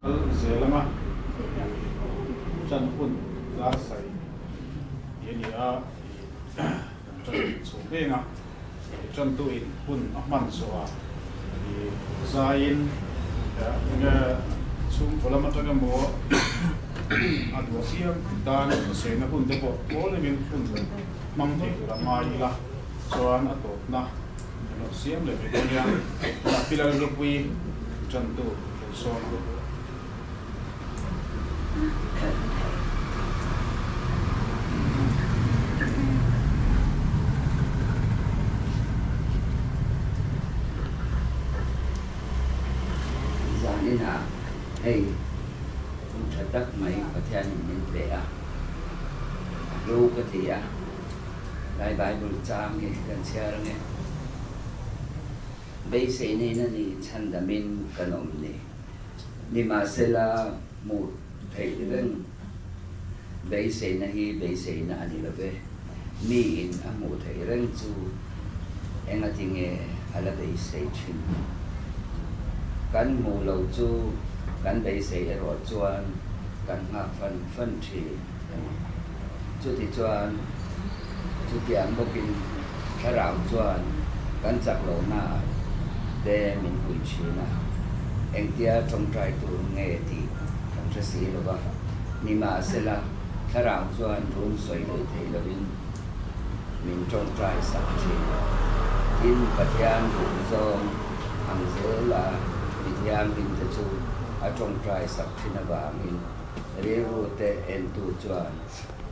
Kal zel anga ṭan hun dar sai hi a ni a, kan ṭan chho veng a, ṭantu in hun a hman zawh a zaiin enge chhungkaw lam aṭang emaw a duah piang tan sawiina hun te pawh pawl engin hun hmang thei tur a ngai ila chuan a tawpna an lo siam leh mai dawn nia. Pilal Hlupui ṭantu. Zaninah hei hun tha tak mai Pathianin min pe a, a hlu ka ti a, lai Bible chang hi kan chhiar ange. Beisei nei na ni chhandamin kan awm ni. Nimahsela hmuh theih reng beiseina hi beiseina a ni lo ve. Miin a hmuh theih reng chu engati nge a la beisei thin? Kan hmuh lo chu kan beisei erawh chuan kan nghak fan fan thin a ni. Chutichuan chutiang bawkin Thlarau chuan kan chak lohna te min pui thin a, engtia tawngtai tur nge tih kan hre si lo va. Nimahsela, Thlarau chuan rum sawi leh thei lovin min tawngtai sak thin. Tin, Pathian duh zawng ang zela mi thianghlimte chu a tawngtai sak thin avangin rilru te entu chuan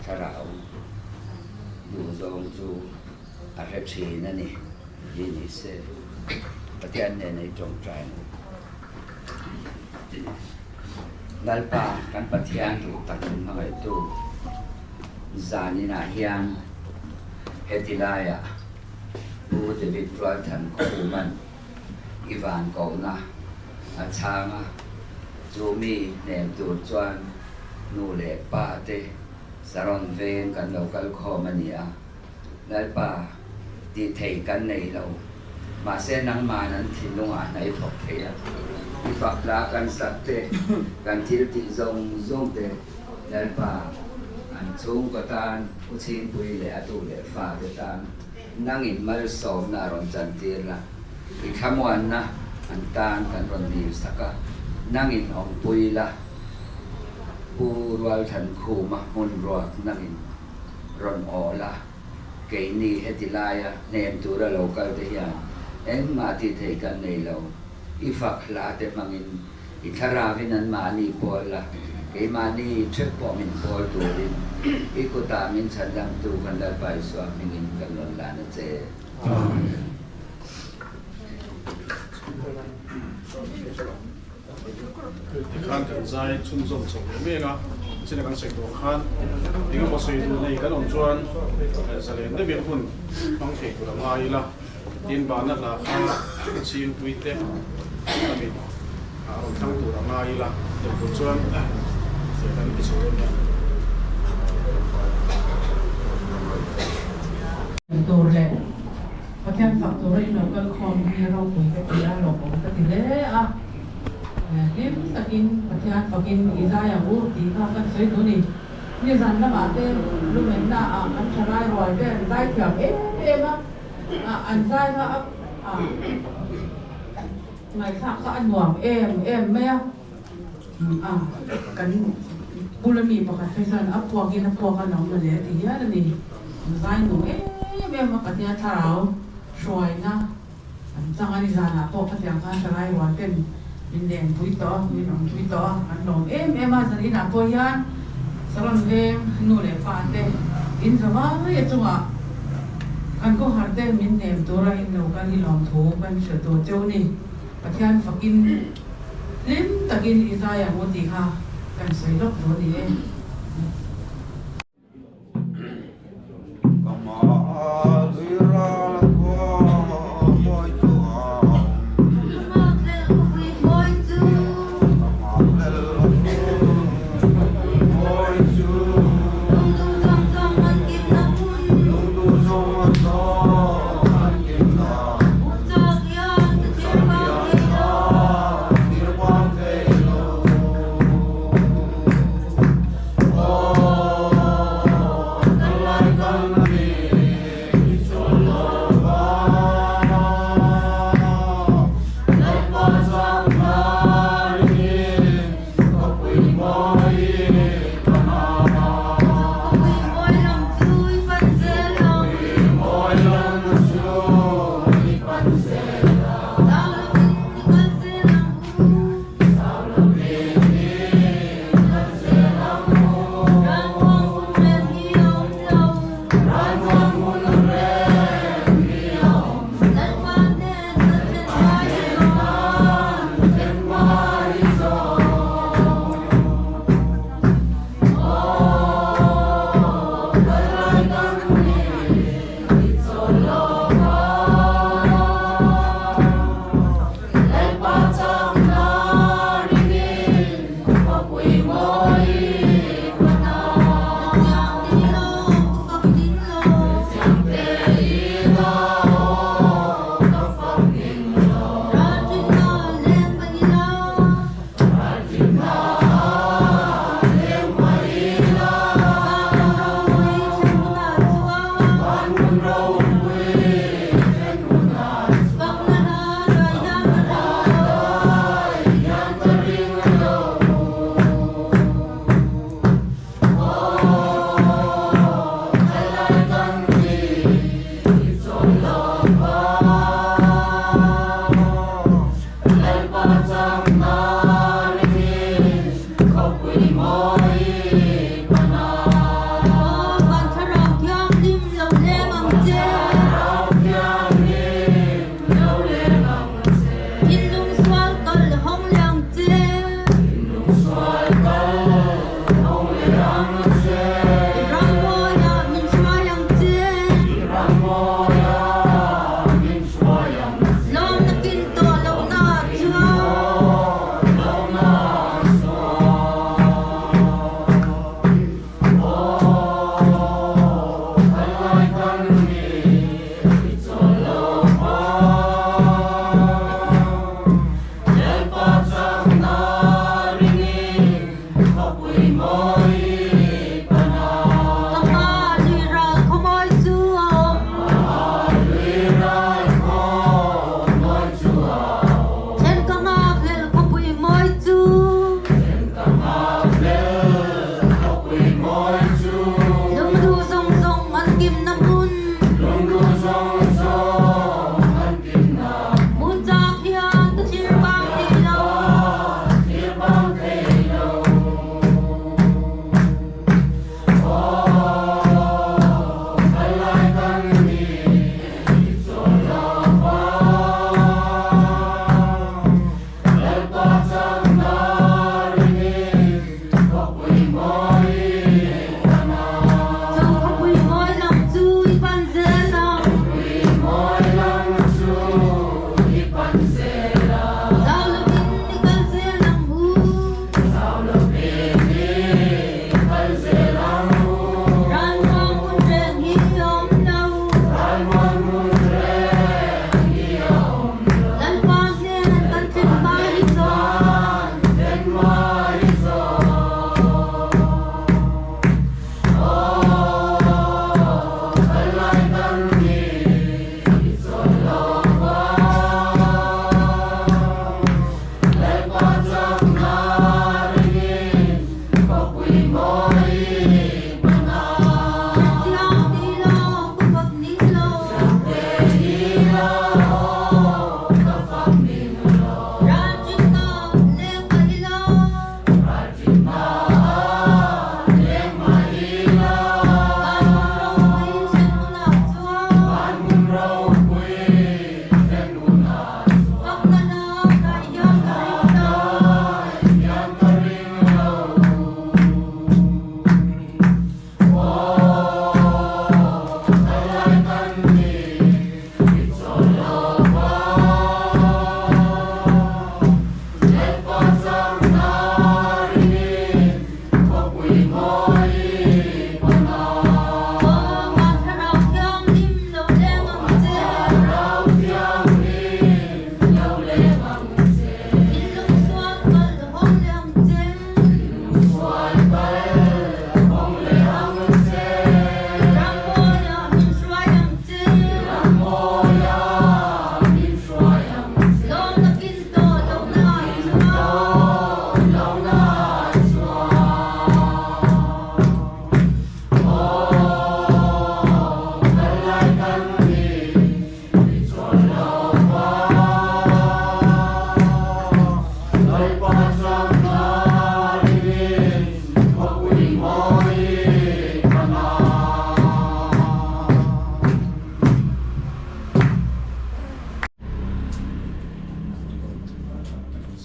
Thlarau Duh zawng chu a hre thin a ni hi ni se Pathian nen ei tawngtai ang u. Lalpa kan Pathian duh tak min hmangaihtu zaninah hian heti laiah Pu David Rualthan Khuman i van kohna a chhang a, chu mi hnem tur chuan nu leh pa te Saron veng kan lo kal khawm a ni a, Lalpa, tih thei kan nei lo. Mahse nangman an thinlungah hna i thawk thei a, i fak hla kan sak te, kan thil tih zawng zawng te, Lalpa, an chhungkaw tan, U Chhingpui leh a tu leh fa te tan nangin malsawmna a rawn chantir la, i thlamuanna an tan kan rawn dil sak a, nangin awmpui la. Pu Rualthankhuma hmun ruak nangin rawn awh la, keini heti laia hnem tura lo kal te hian engmah tih theih kan nei lo. I fak hla te hmangin i thlaravin anmahni pawl la, keimahni theuh pawh min pawl turin i kutah min chhandamtu kan Lalpa Isua hmingin kan rawn lan a che. Amen. Tikhan kan zai chhunzawm chho leh mek a, china kan sawi tawh khan eng emaw sawi duh nei kan awm chuan zalen deuhin hun hmang thei tur a ngai ila, tin bahna hla kha chhingpui te lamin a rawn thlang tur a ngai ila, tiang tur chuan kan ti chho dawn nia. Tur leh Pathian fak tura in lo kal khawm hi ropui ka ti a, lawmawm ka ti hle a. Hlim takin Pathian fakin i zai ang u tih kha kan sawi duh ni. Nizan lamah te lumenna ah kan tha lai rual te an zai thiam em em a, an zai kha a ngaihthlak kha a nuam em em mai a. Kan bula mi pakhat phei chuan a puakin a puak a lo la leh a ti hial a ni. Zai nung em em a Pathian thlarau hruaina an chang a ni. Zanah pawh khatiang khan thalai rual ten min lenpui tawh a, min awmpui tawh a, an lawm em em a. Zaninah pawh hian Saron veng nu leh pa te in zavai a chungah kan khawhar te min nem tura in lo kal hi lawmthu kan hre tur cheu ni. Pathian fakin hlim takin i zai ang u tih kha kan sawi lawk duh a ni e.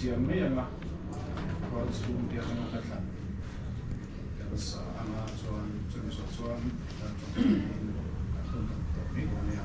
Siam mai anga rual chhungte atanga ka thlan kan sa anga chuan chumi zawh chuan kan tawngtainin kan hun kan tawh mai dawn nia.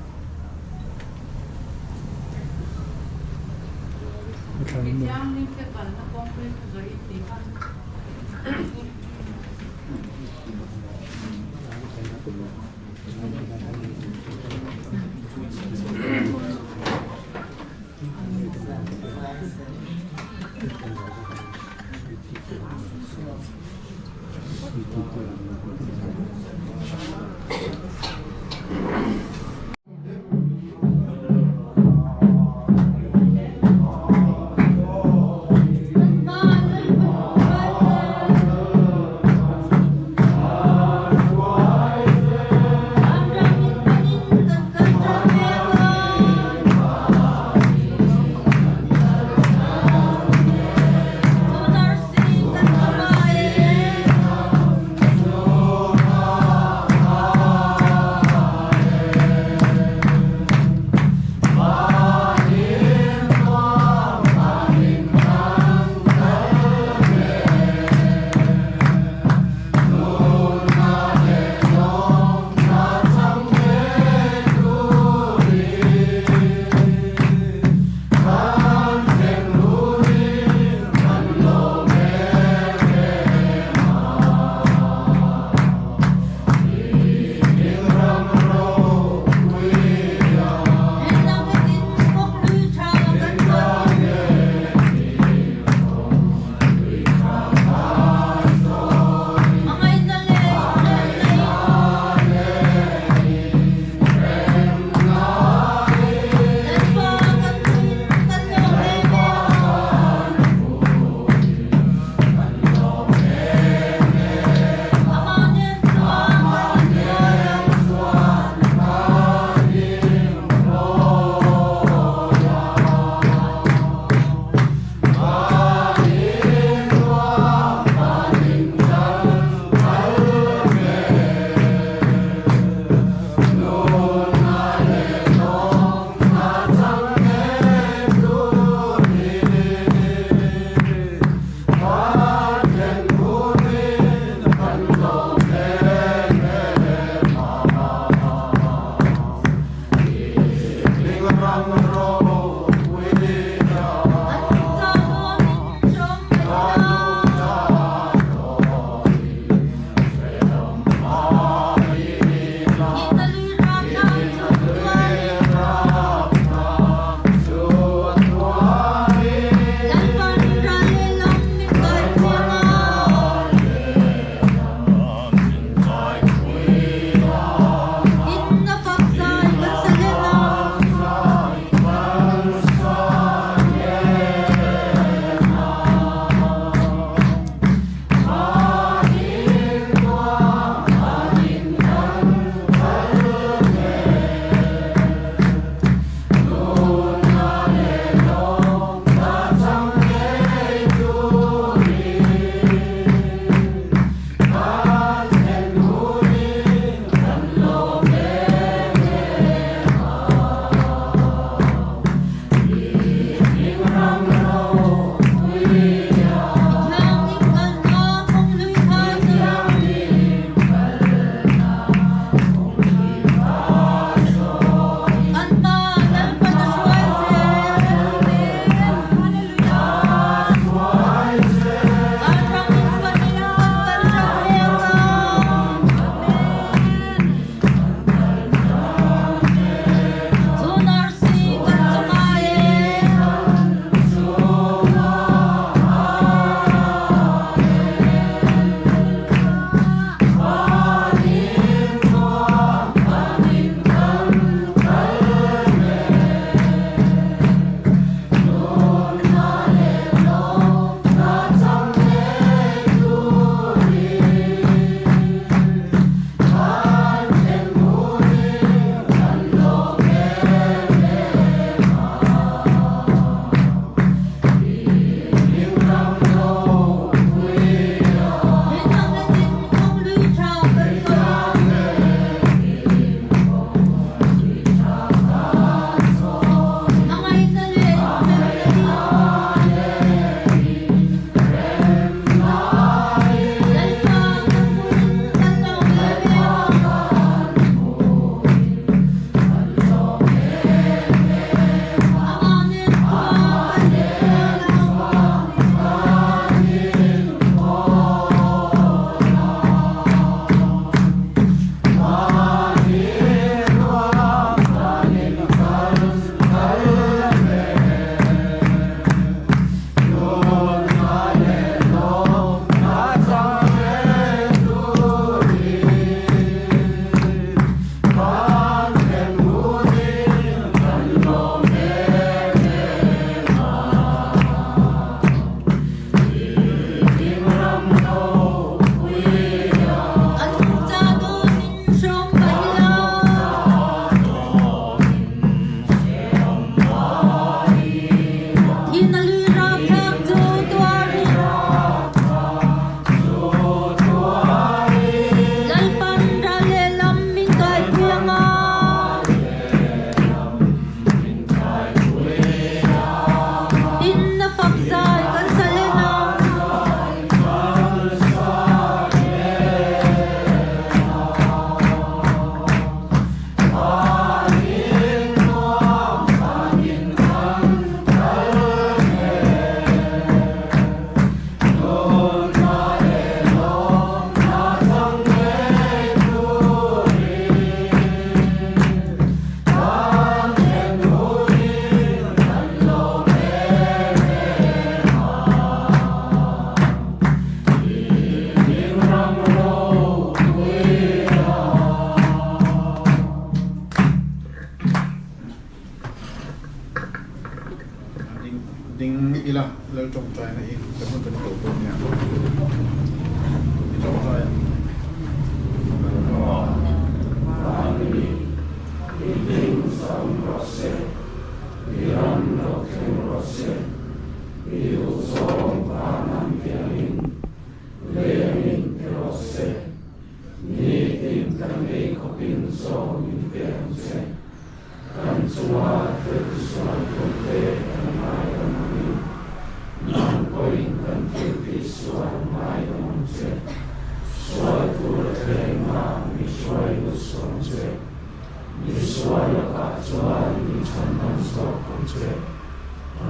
lakah chuan mi chhandam zawk ang che.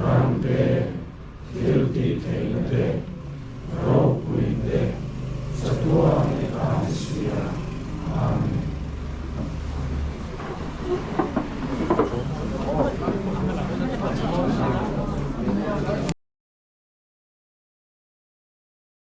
Ram te, thil tih theihna te.